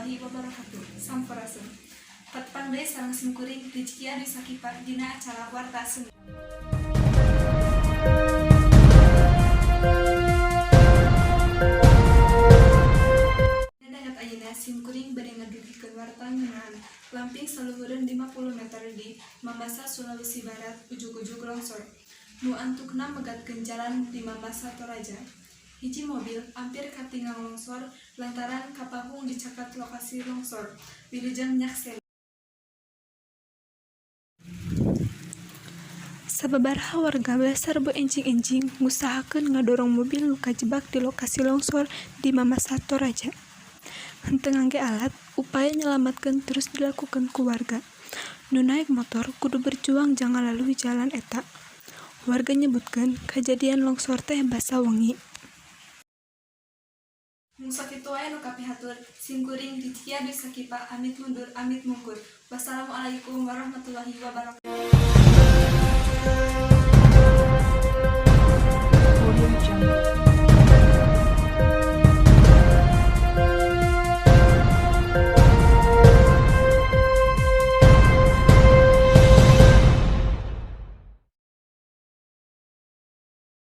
Warahmatullahi wabarakatuh. Sampurasun. Patepang deui sareng simkuring Rizkia Dwi Sakipa dina acara Warta Sunda. Dina danget ayeuna simkuring bade ngadugikeun warta ngeunaan lamping saluhureun 50 meter di Mamasa, Sulawesi Barat ujug-ujug longsor. Nu antukna megatkeun jalan di Mamasa, Toraja. Hiji mobil ampir katinggang longsor lantaran kapahung di caket lokasi longsor. Wilujeng nyakseni. Sababaraha warga basa Rebo enjing-enjing ngusahakeun ngadorong mobil nu kajebak di lokasi longsor di Mamasa, Toraja. Henteu ngangge alat, upaya nyalametkeun terus dilakukeun ku warga. Nu naek motor kudu berjuang jang ngalalui jalan eta. Warga nyebutkeun kajadian longsor teh basa wengi. Mung sakitu wae nu kapihatur, simkuring Rizkia Dwi Sakipa amit mundur amit mungkur. Wassalamualaikum warahmatullahi wabarakatuh.